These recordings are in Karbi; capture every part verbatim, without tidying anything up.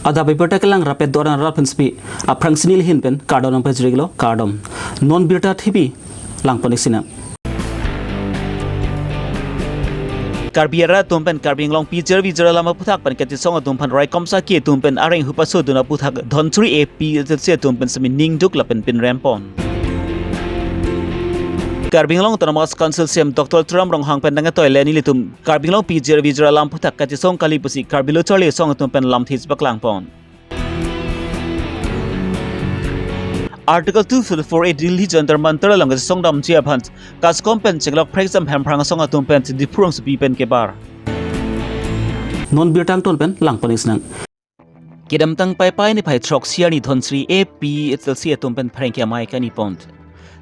Adap abirta kelang rapet doran rat pensi aphrangsi neli ahin pen kardom nangpajirlo, kardom. Non birta thipi langpon-ik sinang. Karbi arat atum pen Karbi Anglong P G R V G R alam aphuthak pen kachesong atum aphan raikom saki atum pen areng hupaso dun aphuthak Dhansiri A P H L C atum pen semi ningduk lapen pinrempon. Karbi Anglong Autonomous Council C E M Doctor Tuliram Ronghang pen nangketoi le nelitum Karbi Anglong P G R V G R alam aphuthak kachesong kali pusi Karbi Lo Charli Asong atum pen lamthe chepaklangpon. Article two four four A Delhi Jantar Mantar along kachesong damji aphan KASCOM pen chenglok phrek jam hemphrang asong atum pen Diphu rongsopi pen kebar. Non birta angton pen langpon-ik sinang. Kedamtang Paipai niphai throksi arni Dhansiri A P H L C atum pen pherangke amei kaningje pon.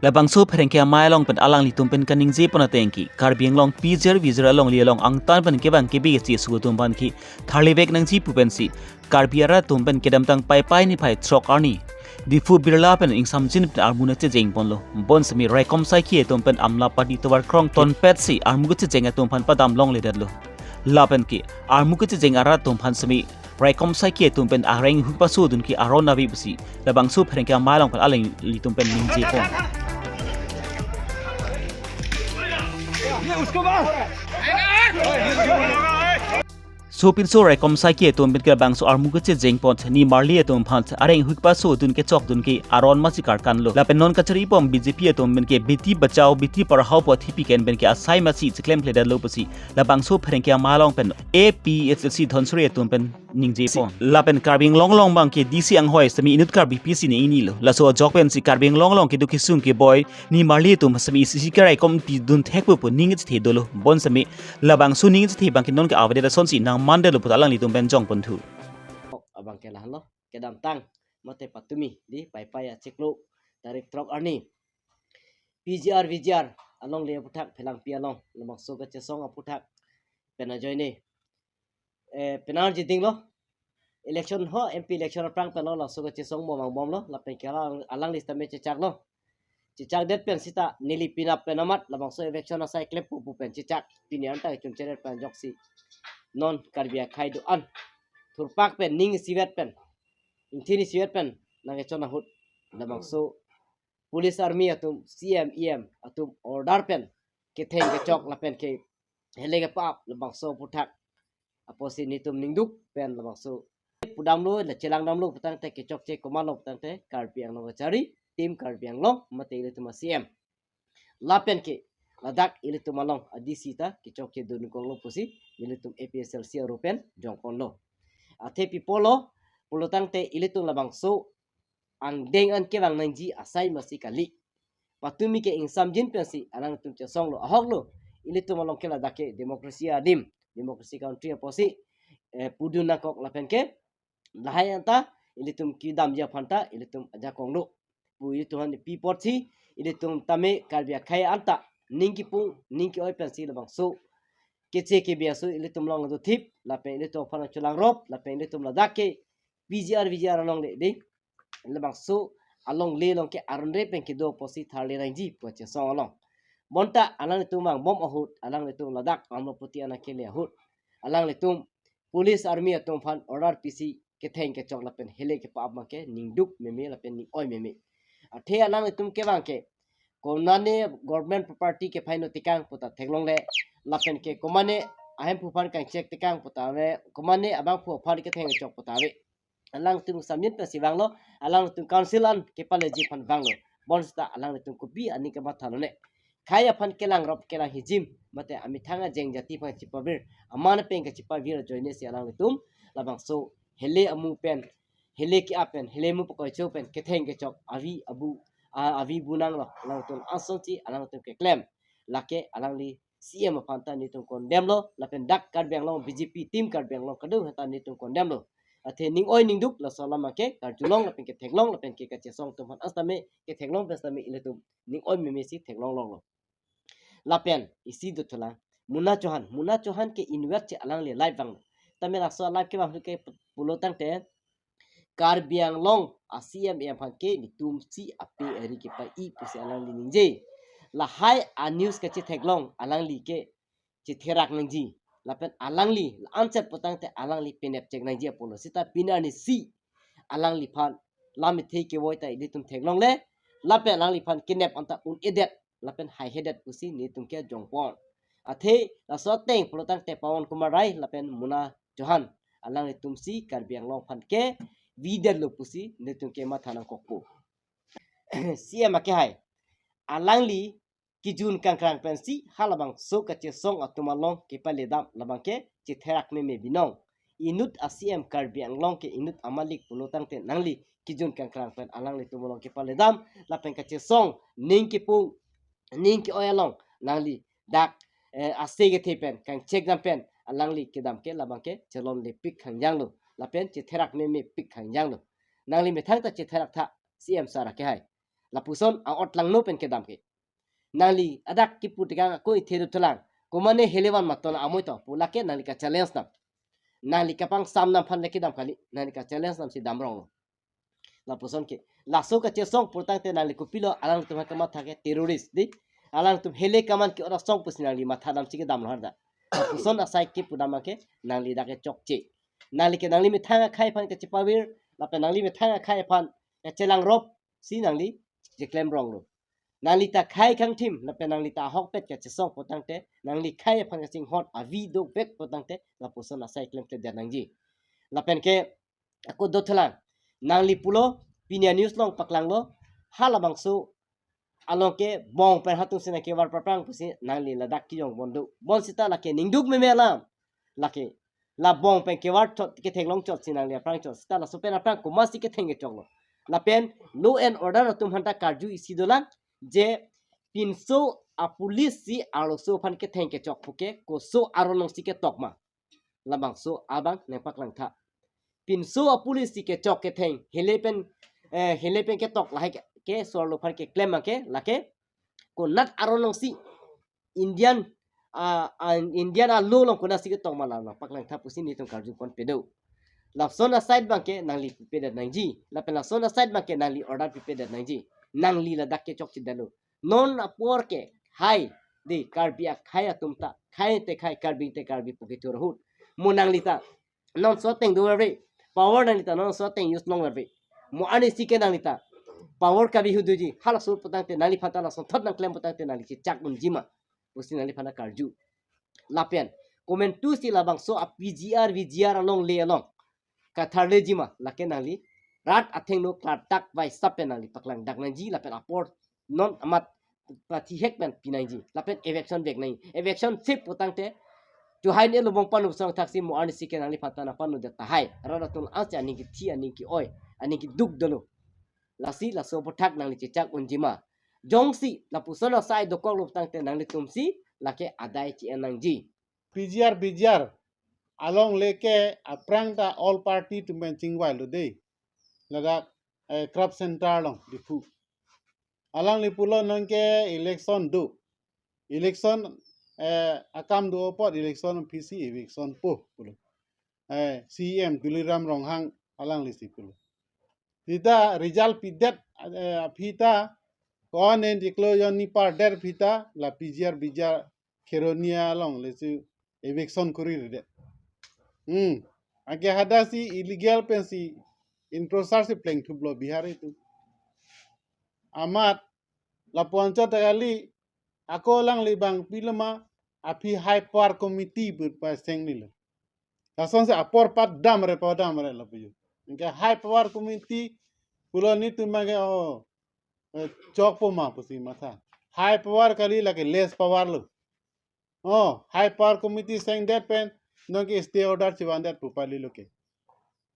Labangso pherangke amei along pen alanglitum pen kaningjepon ateng ke Karbi Anglong P G R V G R alongle along angtan pen kevang kebe kacheso atum aphan ke tharlevek nangji pu pensi Karbi arat atum pen kedamtang Paipai niphai throk arni Diphu Birla pen ingsamjin pen armu nangchejengponlo. Bonsemi raikom saki atum pen amla padi tovar krongtonpetsi armu kachejeng atum aphan padam longledetlo. Lapen ke armu kachejeng arat atum aphan semi raikom saki atum pen areng hupaso dun ke aron ave pusi labangso pherangke amei along pen alanglitum pen ningjepon. Sopinso raikom saki atum pen ke labangso armu kachejengpon nimarli atum aphan areng hupaso dun kechok dun ke aron masi karkanlo. Lapen non kacharipon B J P atum pen ke Beti Bachao Beti Padhao pu athipi ken pen ke asai masi cheklempledetlo pusi labangso pherangke amei along pen A P H L C Dhansiri atum pen ningjepon. Lapen Karbi Anglong along abang ke D C anghoi semi inut Karbi pisi ne inilo. Laso ajok pensi Karbi Anglong along keduk kesung keboi nimarli atum semi isi isi keraikom pidun thekpo pu ning chethe dolo. Bonsemi labangso ning chethe abang ke non ke avedet asonsi nangmandetlo pu alanglitum pen jongponthu. Abang ke lahenlo, kedamtang mate patumi di Paipai achiklo tarik throk arni P G R V G R alongle aphuthak Phelangpi along labangso kachesong aphuthak pen ajoine, eh, penarji dinglo. Election ho, M P election aphrang penlo laso kachesong bom angbomlo, lapen ke alang, alangli sitame chechaklo. Chechakdet pen sita neli penap pen amat labangso eviction asai kleppo pu pen chechak pini anta kechun cheret pen ajoksi non Karbi akhei do-an thurpak pen ning isivet pen, ingthin isivet pen nangkechon ahut labangso police army atum, C M, E M atum order pen ketheng kechok lapen ke hele kepa-ap labangso aphuthak apotsi netum ningduk pen labangso pudamlo, la chelangdamlo putangte kechokche komatlo putangte Karbi Anglong kachari, Team Karbi Anglong mate ilitum a-C M. Lapen ke ladak ilitum along a-D C ta kechokche dun konglo pusi ilitum A P H L C aru pen jongponlo. Athe pi apotlo pulotangte ilitum labangso angdeng an kevang nangji asai masi kali. Patumi ke ingsamjin pensi alangtum chesonglo, ahoklo. Ilitum along ke ladak ke democracy adim, democracy country apotsi, eh, pudun nangkok lapen ke lahai anta ilitum kedamji aphan ta ilitum ajakong do pu ilitum aphan pi apotsi ilitum tame Karbi akhei anta ning kipung ning ke-oi pensi labangso keche kebe aso ilitum along dothip lapen ilitum aphan chelangrop lapen ilitum ladak ke P G R V G R alongle di labangso alongle along ke aron re pen kedo apotsi tharle nangji pu kachesong along. Bonta alanglitum angbom ahut, alanglitum ladak Amlapati an akele ahut, alanglitum police army atum aphan order pisi ketheng kechok lapen hele kepa-ap abang ke ningduk meme lapen ning-oi meme. Athe alanglitum kevang ke komane government property kephai no tekang puta theklongle, lapen ke komane ahemphu aphan kangchek tekang puta ave, komane abangphu aphan ketheng kechok puta ave. Alangtum samjin pensi vanglo, alangtum council an kepaleji aphan vanglo. Bonsita alangtum kopi aning kematha lone. Khei aphan kelangrop kelang hijim, mate amethang ajeng jati aphan chepavir, aman pen kachepavir ajoine si alangtum labangso hele amu pen, hele ke-ap pen, hele amu pakoicho pen ketheng kechok avi abu, a, avi bu nanglo, alangtum asonsi alangtum keklem. Lake alangli C M aphan ta netum condemn lo, lapen dak Karbi Anglong B J P team Karbi Anglong kadung aphan ta netum condemn lo. Athe ning-oi ningduk laso alam ke karjulong lapen ketheklong lapen ke kachesong atum aphan sitame ketheklong pen sitame ilitum ning-oi meme si theklong longlo. Lapen isi dothulang Muna Chauhan, Muna Chauhan ke inutvet si alangli live vanglo. Tame laso live kevang ke pulotangte Karbi Anglong a-C M aphan ke netum si ape ari kepai pusi alangli ningje. Lahai a-news kachetheklong alangli ke chetherak nangji. Lapen alangli anchot putangte alangli pinep chek nangji apotlo. Seta pini arnisi alangliphan lam ithe kevoi ta ilitum theklongle. Lapen alangliphan kenep anta un-edet lapen haihedet pusi nelitum ke jongpon. Athe laso ateng pulotangte Pawan Kumar Rai lapen Mona Chauhan alanglitumsi Karbi Anglong aphan kevidetlo pusi nelitum ke matha nangkokpo. C M akehai, alangli kejun kangkrang pensi halabangso kachesong atum along kepaledam labang ke chetherak meme binong. Inut a-C M Karbi Anglong ke inut amalik pulotangte nangli kejun kangkrang pen alanglitum along kepaledam lapen kachesong ning kepung ning ke-oi along nangli dak eh, ase kethe pen kangchekdam pen alangli kedam ke labang ke chelonlepik hangjanglo lapen chetherak memepik hangjanglo. Nangli methang ta chetherak tha C M sir akehai. Lapuson a-ot langno pen kedam ke. Nangli adak kipu tekang ako ithe do thulang. Komane helevan maton amoi to pu lake nangli ka-challenge nam. Nangli kapangsamnam aphan le kedam kali. Nangli ka-challenge namsi damronglo. Lapuson ke. Laso kachesong pulotangte nangli kopilo alangtum kamatha ke terrorist di. Alangtum hele kaman ke ora song pusi nangli mathadamsi kedamlo harda. Lapuson asai ke pudam ke nangli dak ke chokche. Nangli ke nangli methang akhai aphan kachepavir. Lapen nangli methang akhai aphan kachelang rop si nangli jeklemronglo. Nangli ta khei kangthim, lapen nangli ta ahokpet kachesong pulotangte, nangli khei aphan kachinghon avi dovek pulotangte, lapuson asai klemkledet nangji. Lapen ke, ako do thulang, nangli pulo, pini a-news along paklanglo, halabangso along ke bong pen hatung sina kevar paprang pusi nangli ladak kejong bon do. Bonsita lake ningduk meme alam. Lake la bong pen kevar chot, ketheklong chotsi nangli aphrang chot. Sita laso pen aphrang komatsi ketheng kechoklo. Lapen law and order atum aphanta karju isi dolang je pinso a-police si arloso aphan ketheng kechok puke koso aron alongsi ketok ma. Labangso abang nangpaklang tha. Pinso a-police si kechok ketheng hele pen eh, hele pen ketok lahai ke, ke sorlo aphan keklem ma ke lake konat aron alongsi Indian ah, ah, Indian a-law along konatsi ketok ma la nangpaklang tha pusi nelitum karju ponpe do. Lason asai abang ke nangli pipedet nangji. Lapen lason asai abang ke nangli order pipedet nangji. Nangli ladak ke chokchedetlo. Non apor ke hai di Karbi akhai atum ta khei te khei Karbi te Karbi pu kethur ahut. Mo nangli ta non so ateng do verve. Power nangli ta non so ateng use long verve. Mo arnisi ke nangli ta power kabihu doji. Halaso pulotangte nangli aphanta lasonthot nangklem pulotangte nangli chechak unji ma pusi nangli aphanta karju. Lapen komantusi labangso a-P G R V G R alongle along katharleji ma lake nangli rat athengno klardak vaisap pen nangli paklangdak nangji lapen apor non amat pathihek pen pinangji. Lapen eviction vek nangji. Eviction sip pulotangte chuhai ne lobong panu song thaksi mo arnisi ke nangli aphanta nangpanudet tahai. Rat atum ansi aning kethi aning ke-oi aning keduk dolo. Lasi laso aphuthak nangli chechak unji ma. Jongsi lapuson asai dokoklo pulotangte nanglitumsi lake adai chi-en nangji. P G R V G R alongle ke aphrang ta all party atum pen chingvailo de. Ladak eh, Craft Center along Diphu. Alangli pulo nonke election do. Election eh, akam do apot election aphi si eviction po pulo. Eh, C M Tuliram Ronghang alanglisi pulo. Sita result pidet eh, aphi ta ko-an en diklo yon ni pardet aphi ta la P G R V G R Kheroni alongle si eviction kori rede. Hmm. Anke hadak si illegal pensi enforcer si plengthuplo Bihar atum. Amat lapu anchot ta kali ako alangli bang pilo ma aphi high power committee pu pasenglilo. Lasonsi apor padamre padamre lapu yo. Anke high power committee pulo nelitum abang ke oh eh, chokpo ma pusi matha. High power kali lake less power lo. Oh, high power committee sengdet pen nonke stay order chivandet pu pali lo ke.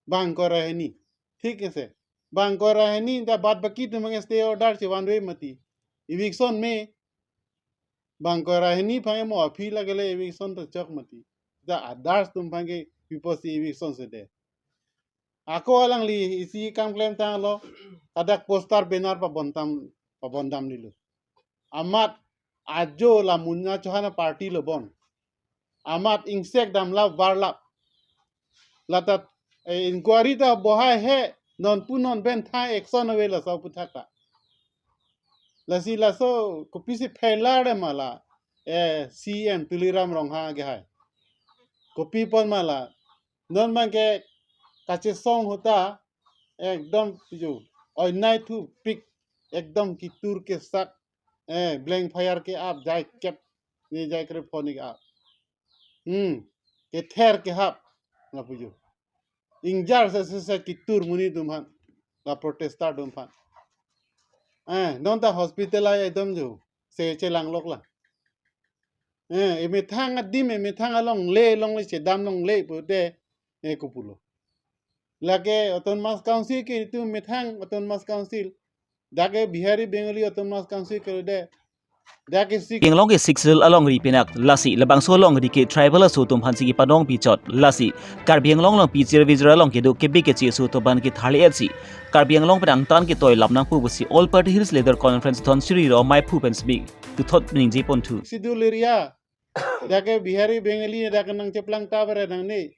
Bang kora hini. Thik ase. Bang kora hini ta bad baki atum abang stay order chivanve mati. Eviction me. Bang kora hini aphan mo aphi lake le eviction ta chok mati. Ta others atum aphan ke pipo si eviction sedet. Ako alangli isi kam klem tanglo, hadak poster banner pabondam pabondamlilo. Amat ajo la Mona Chauhan party lo bon. Amat ingsek damlap varlap. Lata eh, inquiry ta bohai he non pu non pen thai action ave laso aphuthak ta. Lasi laso kopisi phelar de ma la eh, C M Tuliram Ronghang akehai. Kopi apot ma la? Non abang ke kachesong ahut ta ekdom jo oinai thupik, ekdom kitur kesak, eh, blank fire ke-ap, jai kep ne jai krepho ne ke-ap. Hmm, kether kehap, lapu jo. Ingjar se se se kitur monit atum aphan, la protester atum aphan. Eh, non ta hospital ai ekdom jo, se chelang lok la. Eh, emethang adim, emethang alongle, longle chedam longle pute, eh, kopulo. Lake Autonomous Council ke itum methang Autonomous Council. Dak ke Bihari Bengali Autonomous Council ke de. Dak ke sik Karbi Anglong ke Sixth Schedule alongri pinak, lasi labangso alongri ke tribal aso atum aphan si kepanong pichot, lasi Karbi Anglong along pijir vijir along kedo kebik kechi aso atum aphan ketharli-et si Karbi Anglong pen angtan ketoi lap nangpo pusi All Party Hills Leader Conference Dhansiri Rao maiphu pen sibik puthot ningje ponthu. Schedule area. Dak ke Bihari Bengali dak ke nangcheplang ta bere nangne.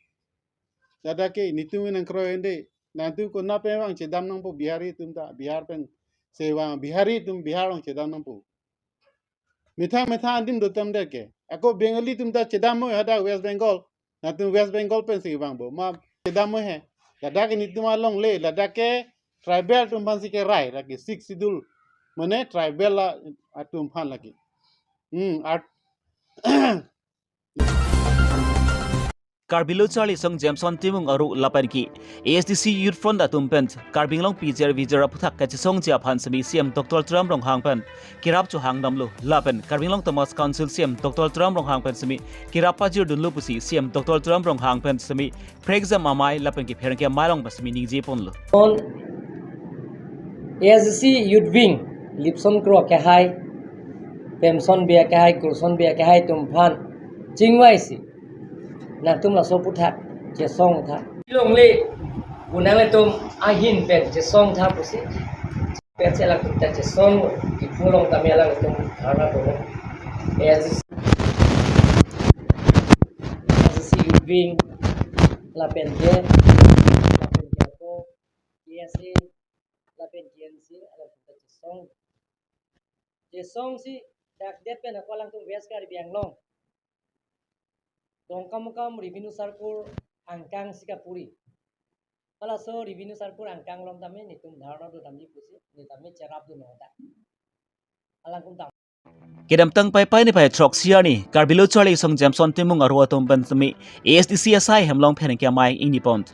Ladak ke netum nangkroi-ende. Nangtum konat pen vang chedam nangpo Bihari atum ta. Bihar pen se vang Bihari atum Bihar along chedam nangpo. Methang methang adim dotam dak ke. Ako Bengali atum ta chedam mo hadak West Bengal. Nangtum West Bengal pen si vangpo. Ma chedam mo he. Ladak ke netum alongle. Ladak ke tribal atum aphan si kerai. Dak ke Sixth Schedule. Mane tribal la atum aphan lagi. Hmm, art Karbi Lo Charli Asong Jameson Timung aro lapen ke A S D C Youth Front atum pen Karbi Anglong pijir vijir aphuthak kachesongji aphan semi C M Doctor Tuliram Ronghang pen kerap chohang damlo lapen Karbi Anglong Autonomous Council C M Doctor Tuliram Ronghang pen semi kerap pajirdunlo pusi C M Doctor Tuliram Ronghang pen semi prekjam amei lapen ke pherangke amei along pen semi ningje ponlo. On A S D C Youth Wing, Lipson Kro kehai, Pemson Bey kehai, Kurson Bey kehai atum aphan chingvai si nangtum laso aphuthak chesong tha. Longle, pu nanglitum ahin pen chesong tha pusi. Pen si alangtum ta chesong, Diphu along tame alangtum dharna do. A S D C, A S D C Youth Wing, lapen ke, lapen ke ako, K S A, lapen K N C A, alangtum ta chesong. Chesong si dak det pen ako alangtum West Karbi Anglong Dongkamukam Revenue Circle angkang si kapuri. Halaso Revenue Circle angkang along tame netum dharna do damji pusi, ne tame cherapdun nang ta. Alangtum ta. Kedamtang Paipai niphai throksi arni Karbi Lo Charli Asong Jameson Timung aro atum pen semi A S D C asai hem along pherangke amei ingni pon.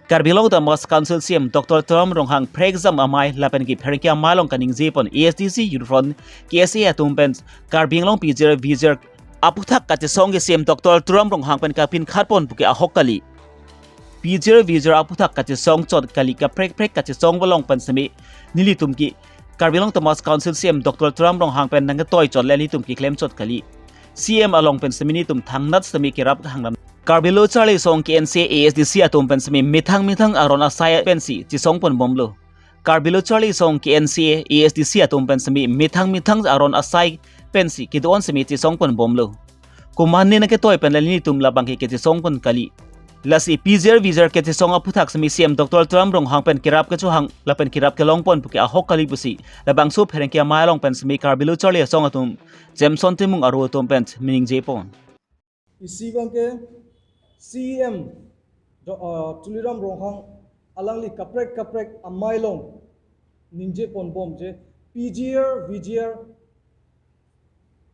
Karbi Anglong Autonomous Council C M Doctor Tuliram Ronghang prekjam amei lapen ke pherangke amei along kaningje pon A S D C Youth Front, K S A atum pen Karbi Anglong pijir vijir aphuthak kachesong ke C M Doctor Tuliram Ronghang pen kapinkhat pon puke ahok kali. Pijir vijir aphuthak kachesong chot kali, kaprek prek kachesong along pen semi nelitum ke Karbi Anglong Autonomous Council C M Doctor Tuliram Ronghang pen nangketoi chot le nelitum keklem chot kali. C M along pen semi netum thangnat semi kerap hang dam. Karbi Lo Charli Asong K N C A, A S D C atum pen semi methang methang aron asai pensi chesong ponbomlo. Karbi Lo Charli Asong K N C A, A S D C atum pen semi methang methang aron asai pensi kedo-an semi chesong ponbomlo. Komatne nangketoi pen le nelitum labang ke kachesong pon kali. Lasi pijir vijir kachesong aphuthak semi C M Doctor Tuliram Ronghang pen kerap kechohang lapen kerap kelong pon puke ahok kali pusi labangso pherangke amei along pen semi Karbi Lo Charli Asong atum Jameson Timung aro atum pen ningje pon. Isi abang ke C M do, uh, Tuliram Ronghang alangli kaprek kaprek amei along ningje ponbom je pijir vijir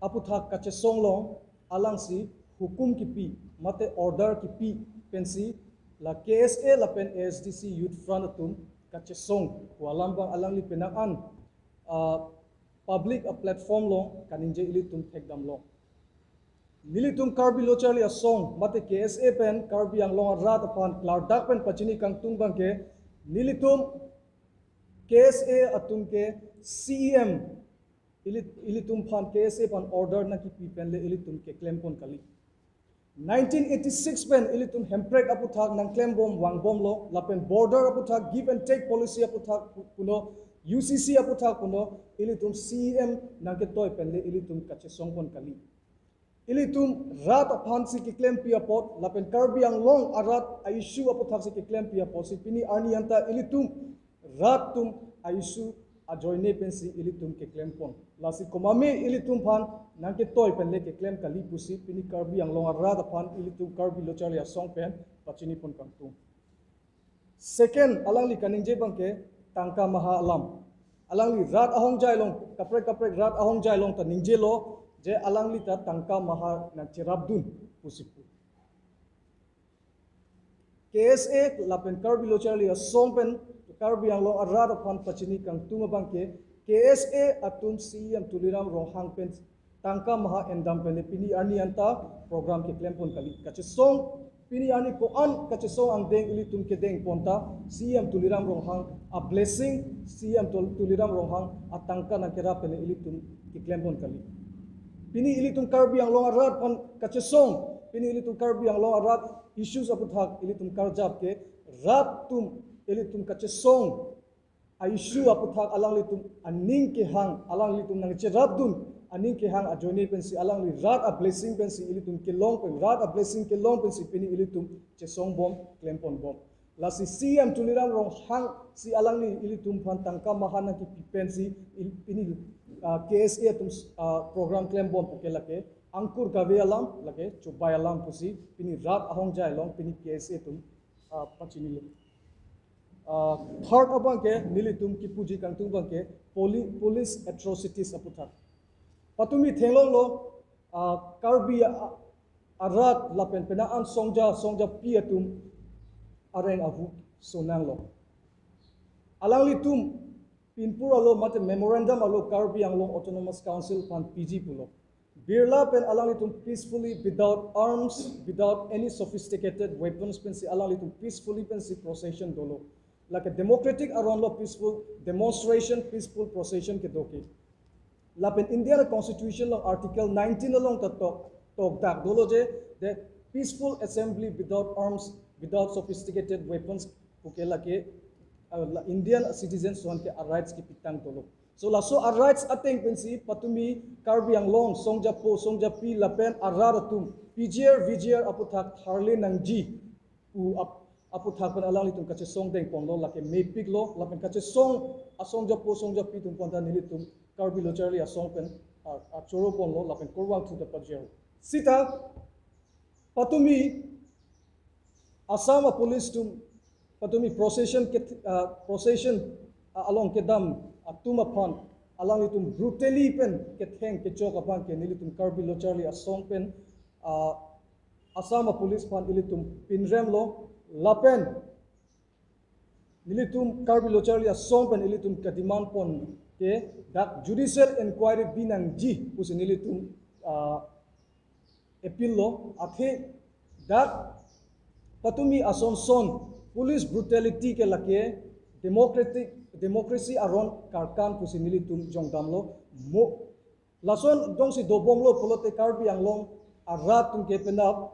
aphuthak kachesong along alangsi hukum kipi mate order kipi pensi la K S A lapen A S D C Youth Front atum kachesong pu alam abang alangli penang an, ah, public a platform along kaningje ilitum thekdamlo. Nelitum Karbi Lo Charli Asong mate K S A pen Karbi Anglong arat aphan klardak pen pachini kangtung abang ke nelitum K S A atum ke C M ili-, ilitum aphan K S A aphan order nangkipi pen le ilitum keklem pon kali. Nineteen eighty-six pen ilitum hemprek aphuthak nangklembom vangbomlo lapen border aphuthak give and take policy aphuthak pu-, puno, U C C aphuthak puno, ilitum C M nangketoi pen le ilitum kachesong pon kali. Ilitum rat aphan si keklempi apot lapen Karbi Anglong arat a-issue aphuthak si keklempi apot si pini arni anta ilitum rat atum a-issue ajoine pensi ilitum keklempon. Lasi komatme ilitum aphan nangketoi pen le keklem kali pusi pini Karbi Anglong arat aphan ilitum Karbi Lo Charli Asong pen pachinipon kangtung. Second, alangli kaningje abangke tangka maha alam. Alangli rat ahongjai along, kaprek kaprek rat ahongjai along ta ningjelo, je alangli ta tangka maha nangcherapdun pusi pu. K S A lapen Karbi Lo Charli Asong pen Karbi Anglong arat aphan pachini kangtung abangke, K S A atum C E M Tuliram Ronghang pen tangka maha endam pen le pini arni anta program keklempon kali. Kachesong, pini arni ko-an kachesong angdeng ilitum kedengpon ta C E M Tuliram Ronghang a-blessing, C E M Tul-, Tuliram Ronghang atangka nangkerap pen le ilitum keklempon kali. Pini ilitum Karbi Anglong arat aphan kachesong, pini ilitum Karbi Anglong arat issues aputhak ilitum karjap ke rat atum ilitum kachesong a-issue aputhak alanglitum aning kehang, alanglitum nangcherapdun aning kehang ajoine pensi alangli rat a-blessing pensi ilitum kelong pen, rat a-blessing kelong pensi pini ilitum chesongbom, klemponbom. Lasi C E M Tuliram Ronghang si alangli ilitum aphan tangka maha nangkepi pensi il-, pini, ah, K S A atum, ah, program klembom puke lake angkur kave alam, lake chobai alam pusi pini rat ahongjai along pini K S A atum, ah, pachinilo. Ah, third abangke nelitum kipuji kangtung abangke poli-, police atrocities aputhak. Patumi theklonglo, ah, Karbi a-, arat lapen penang an songja, songjapi atum areng ahu sonanglo. Alanglitum pinpur alo mate memorandum alo Karbi Anglong Autonomous Council aphan piji pulo. Birla pen alanglitum peacefully, without arms, without any sophisticated weapons pensi alanglitum peacefully pensi procession dolo. Lake democratic aron lo peaceful demonstration, peaceful procession kedo ke. Lapen Indian Constitution along Article nineteen along ta tok, tokdak dolo je, the peaceful assembly without arms, without sophisticated weapons, puke lake, uh, la Indian citizens aphan ke a-rights kepitang dolo. So laso a-rights ateng pensi patumi Karbi Anglong, songjapo, songjapi lapen arat atum, P G R, V G R aputhak tharle nangji pu ap-, aputhak pen alanglitum kachesong dengponlo, lake mepiklo, lapen kachesong asongjapo, songjapi atum aphan ta nelitum Karbi Lo Charli Asong pen, ah, ah, choroponlo, lapen kurvangthu ta pajir. Sita, patumi Assam a-police atum, patumi procession ke, ah, procession, ah, along kedam atum aphan alanglitum brutally pen ketheng kechok abangke nelitum Karbi Lo Charli Asong pen, ah, Assam a-police aphan ilitum pinremlo, lapen nelitum Karbi Lo Charli Asong pen ilitum kedemandpon ke dak judicial inquiry binangji pusi nelitum, ah, appeal lo, athe dak patumi asonson police brutality ke lake democratic, democracy aron karkan pusi nelitum jongdamlo. Mo, lason jongsi dobomlo pulote Karbi Anglong arat atum ke penap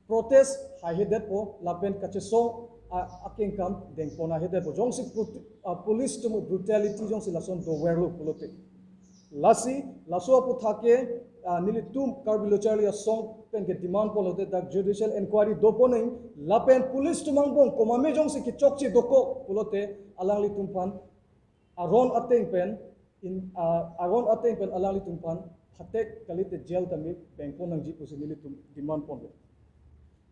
protest haihedetpo lapen kachesong a-, akengkam dengpon ahedetpo. Jongsi prot-, ah, police atum brutality jongsi lason doverlo pulote. Lasi, laso aputhak ke, ah, nelitum Karbi Lo Charli Asong pen kedemandponlote dak judicial inquiry doponang lapen police atum angbong komatme jongsi kechokche dokok pulote alanglitum aphan aron ateng pen in, ah, aron ateng pen alanglitum aphan phatek kalite jail tame bengpon nangji pusi nelitum demandponlo.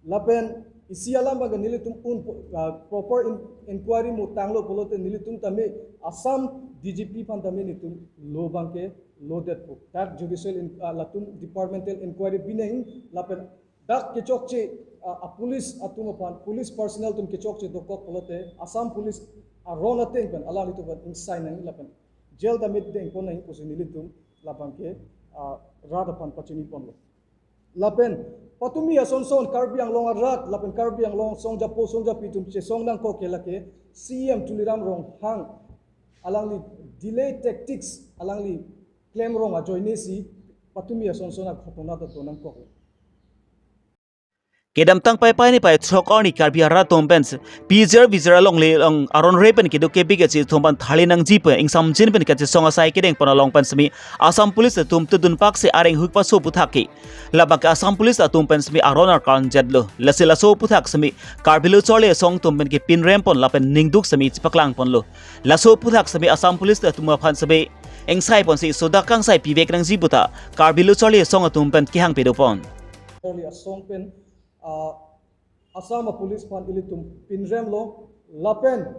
Lapen isi alam abangke nelitum un, ah, proper in-, inquiry mo tanglo pulote nelitum tame Assam D G P aphan tame nelitum lo abangke lodetpo. Dak judicial in-, ah, latum departmental inquiry binang lapen dak kechokche, ah, a-police atum aphan, police personnel atum kechokche dokok pulote Assam police aron ateng pen alanglitum aphan ingsai nang lapen jail tame dengpon nang pusi nelitum labangke, ah, rat aphan pachiniponlo. Lapen patumi asonson Karbi Anglong arat lapen Karbi Anglong songjapo songjapi atum chesong nangkok ke lake C E M Tuliram Ronghang alangli delay tactics alangli klemrong ajoine si patumi asonson aghotona ta do nangkok. Kedamtang Paipai niphai throk arni Karbi arat atum pen PGR VGR alongle along aron re pen kedo kepik achitum aphan tharli nangji pu ingsamjin pen kachesong asai kedeng pon along pen semi Assam Police atum tedun pak si areng huk paso aputhak ke labang ke Assam Police atum pen semi aron arkan jetlo. Lasi laso aputhak semi Karbi Lo Charli Asong atum pen kepinrem pon lapen ningduk semi chepaklang ponlo. Laso aputhak semi Assam Police atum aphan semi ingsai pon si sodak kangsai pivek nangji puta Karbi Lo Charli Asong atum pen kehang pedo pon. Charli Asong pen, ah, Assam a police aphan ilitum pinremlo lapen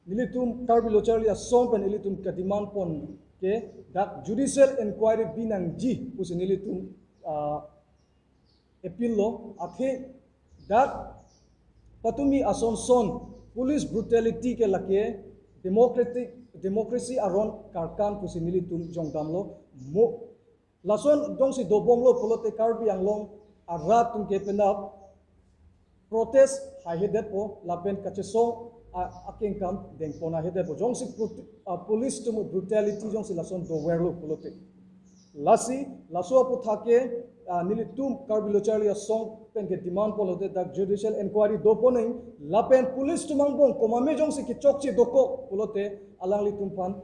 nelitum Karbi Lo Charli Asong pen ilitum kedemand pon ke dak judicial inquiry bi nangji pusi nelitum, ah, appeal lo. Athe dak patumi asonson police brutality ke lake democratic, democracy aron karkan pusi nelitum jongdamlo. Mo lason jongsi dobomlo pulote Karbi Anglong arat atum ke penap protest haihedetpo lapen kachesong a-, akengkam dengpon ahedetpo. Jongsi prot-, a, police atum brutality jongsi lason doverlo pulote. Lasi laso aputhak ke, a, nelitum Karbi Lo Charli Asong pen kedemand pulote dak judicial inquiry dopon nang lapen police atum angbong komatme jongsi kechokche dokok pulote alanglitum aphan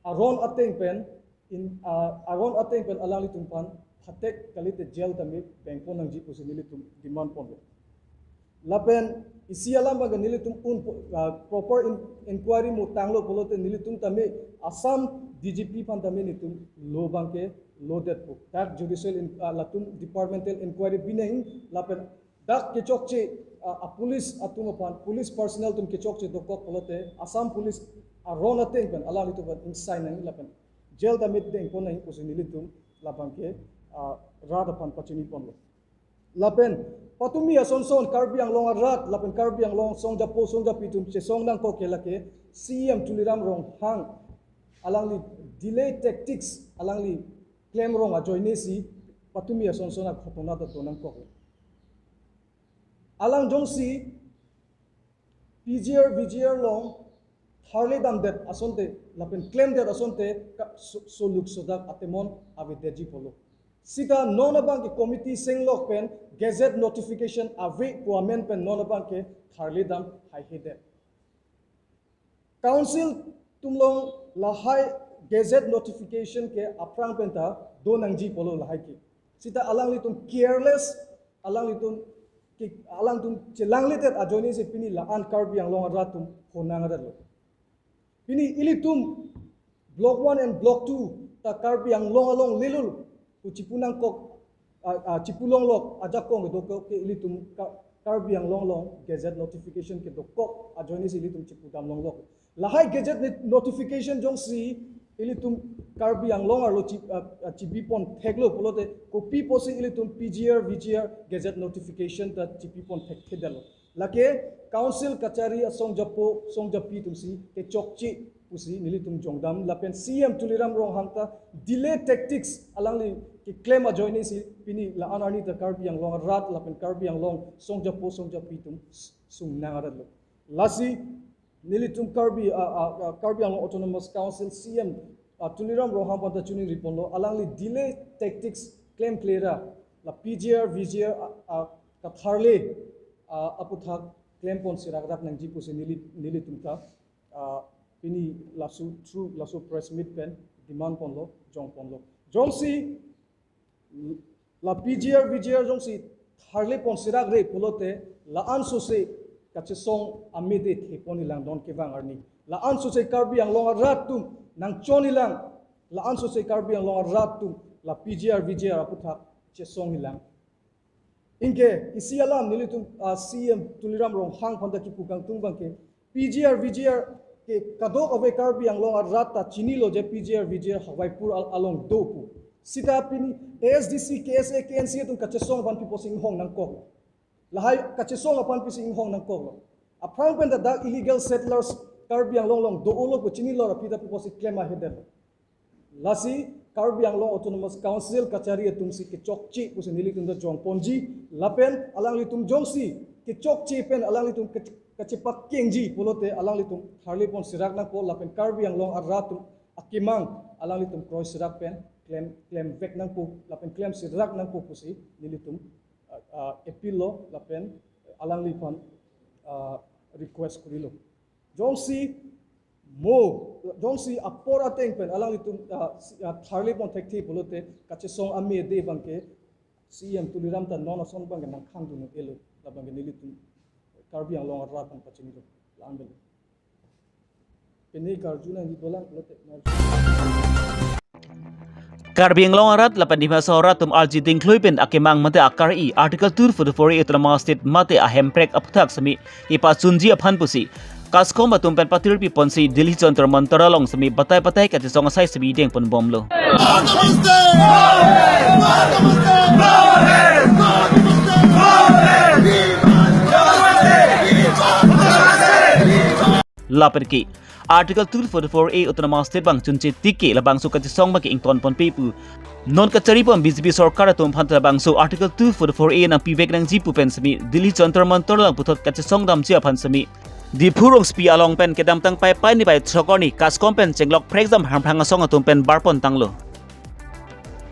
aron ateng pen in, ah, aron ateng pen alanglitum aphan phatek kalite jail tame bengpon nangji pusi nelitum demand ponlo. Lapen isi alam abang nelitum un po-, ah, proper in-, inquiry mo tanglo pulote nelitum tame Assam D G P aphan tame nelitum lo abang ke lodetpo. Dak judicial in-, ah, latum departmental inquiry bi nang lapen dak kechokche, ah, a police atum aphan, police personnel atum kechokche dokok pulote Assam Police aron ateng pen alanglitum aphan ingsai nang lapen jail tame dengpon nang pusi nelitum labang ke, ah, rat aphan pachini ponlo. Lapen patumi asonson Karbi Anglong arat lapen Karbi Anglong songjapo songjapi atum chesong nangkok ke lake C E M Tuliram Ronghang alangli delay tactics alangli klemrong ajoine si patumi asonson aghotona ta do nangkok. Alang jongsi P G R V G R along tharli damdet asonte lapen klemdet asonte ka so-, soluk sodak atemon avedetji pulo. Sita non abang ke committee senglok pen gazette notification ave pu amen pen non abang ke tharli dam haihedet. Council atum along lahai gazette notification ke aphrang pen ta do nangji pulo lahai ke. Sita alanglitum careless, alanglitum ke, alangtum chelangledet ajoine si pini la-an Karbi Anglong arat atum honang arat lo. Pini ilitum Block one and Block two ta Karbi Anglong along lelo pu chipu nangkok, ah, ah, chipu longlok ajakong dokok ke ilitum Ka-, Karbi Anglong along gazette notification ke dokok ajoine si ilitum chipu dam longlok. Lahai gazette ni-, notification jongsi ilitum Karbi Anglong arlo chi-, ah, ah, chibi pon theklo pulote kopi pusi ilitum P G R V G R gazette notification ta chibi pon thekthedetlo. Lake Council kachari asongjapo songjapi atum si kechokche pusi nelitum jongdam lapen C E M Tuliram Ronghang ta delay tactics alangli keklem ajoine si pini la-an arni ta Karbi Anglong arat lapen Karbi Anglong songjapo songjapi atum s-, sungnang arat lo. Lasi nelitum Karbi, ah, ah, ah, Karbi Anglong Autonomous Council C E M, ah, Tuliram Ronghang aphan ta choningri ponlo, alangli delay tactics klemkle ra la P G R V G R, ah, ah, katharle, ah, aputhak klempon sirak rak nangji pusi neli, nelitum ta, ah, pini laso through laso press meet pen demand ponlo, jong ponlo. Jongsi la P G R V G R jongsi tharle pon sirak re pulote la-an sose kachesong amede thepon ilang don kevang arni. La-an sose Karbi Anglong arat atum nangchon ilang, la-an sose Karbi Anglong arat atum la P G R V G R aputhak chesong ilang. Anke isi alam nelitum, ah, C E M Tuliram Ronghang aphan ta kipu kangtung abang ke P G R V G R ke kadokave Karbi Anglong arat ta chinilo je P G R V G R Hawaipur al-, along do pu. Sita pini A S D C, K S A, K N C atum kachesong aphan pi pusi inghong nangkok. Lahai kachesong aphan pisi inghong nangkoklo. Aphrang pen ta dak illegal settlers Karbi Anglong along do-olo pu chinilo ra pi ta pi pusi klem ahedet. Lasi Karbi Anglong Autonomous Council kachari atum si kechokche pusi nelitum ta jong ponji lapen alanglitum jongsi kechokche pen alanglitum kech-, kachepakengji pulote alanglitum tharle pon sirak nangpo lapen Karbi Anglong arat atum akemang alanglitum kroi sirak pen klem, klem vek nangpo lapen klem sirak nangpo pusi nelitum, ah, appeal lo lapen alangliphan, ah, request korilo. Jongsi mo, jongsi apor ateng pen alanglitum, ah, si-, ah, tharli pon thekthe pulote kachesong amede abangke C E M Tuliram Tandon ason abangke nangkhang dun elo, labangke nelitum Karbi Anglong arat aphan pachinilo. Lam belo. Pini karju nangji dolang pulote. Karbi Anglong arat lapen Dima Hasao arat atum arji dingklui pen akemang mate akar-i Article two forty-four A Autonomous State mate ahemprek aphuthak semi kepachunji aphan pusi KASCOM atum pen patirpi ponsi Delhi Jantar Mantar along semi batai batai kachesong asai semi deng ponbomlo. Lapen ke Article two forty-four A Autonomous State abang chunche tik ke labangso kachesong abangke ington ponpe pu non kachari pon B J P sorkar atum aphan labangso Article two forty-four A nangpivek nangji pu pen semi Delhi Jantar Mantar along puthot kachesong damji aphan semi Diphu rongsopi along pen kedamtang Paipai niphai throk arni KASCOM pen chenglok prekjam Hamphang asong atum pen bar pon tanglo.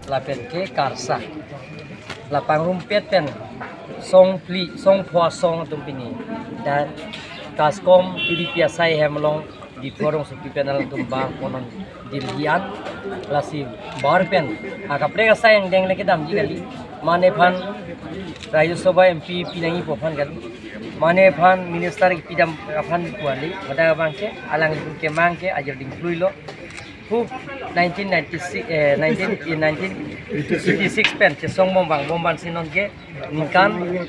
Lapen ke KARSA, la pangrumpet pen song phli, song pho asong atum pini dak KASCOM T D P asai hem along Diphu rongsopi pen alangtum bar ponnon Delhi an. Lasi bar pen akaprek asai angdeng le kedamji kali. Mane aphan Rajya Sabha M P pinangji pu aphan kali. Mane aphan minister pidam aphan pu kali. Hadak abangke alanglitum kemang ke ajir dingkluilo. Hu nineteen ninety-six, eh, nineteen, eh, nineteen eighty-six pen chesong bom vangbom vansi non ke ningkan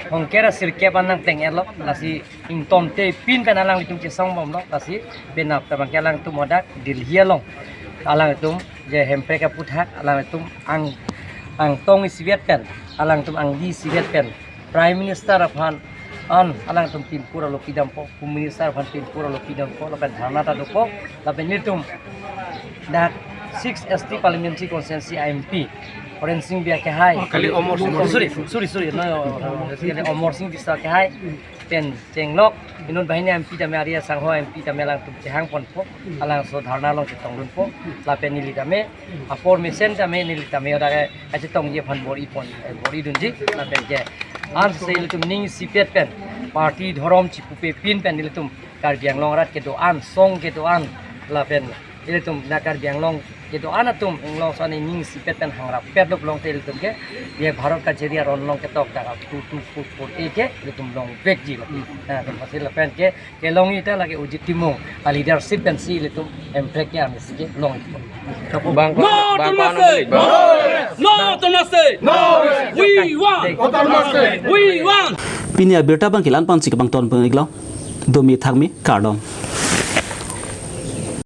hongker asirkep an nangteng-etlo. Lasi ingtonte pin pen alanglitum chesong bomlo. Lasi penap ta abangke alangtum hadak Delhi along alangtum je hemprek aphuthak alangtum ang, angtong isivet pen, alangtum angdi isivet pen Prime Minister aphan an alangtum pinpur alo pidampo, Home Minister aphan pinpur alo pidampo, lapen dharna ta dopo, lapen nelitum dak six S T Parliamentary Constituency M P Horen Sing Bey akehai. Oh, kali Omor Sing. Oh, sorry, sorry, sorry, no, Omor Sing Bey akehai pen chenglok inut banghini M P tame, Ari Sangho M P tame alangtum chehang ponpo, alangso dharna along chetong dunpo, lapen neli tame apor mesen tame neli tame hadak kachetongji aphan bor-i pon, eh, bor-i dunji, lapen ke ansi ilitum ning isipet pen party dhorom chipupe pin pen ilitum Karbi Anglong arat kedo-an, song kedo-an, lapen ilitum na Karbi Anglong kedo-an atum inglong so ani ning isipet pen hangrap pet dok longte ilitum ke ye Bharat kacheri aron along ketok dak two two four four A ke ilitum longvekji lo. Hmm. Na tum pasi lapen ke kelongji ta lake Ajit Timung aleadership pensi ilitum hemprek ke arni si kelongji. Bang, no bang, autonomous state! No autonomous state! No! We want! Autonomous state! We want! Pini abirta abangke la-an pensi kebang ton pengiklo. Domi thakmi kardom.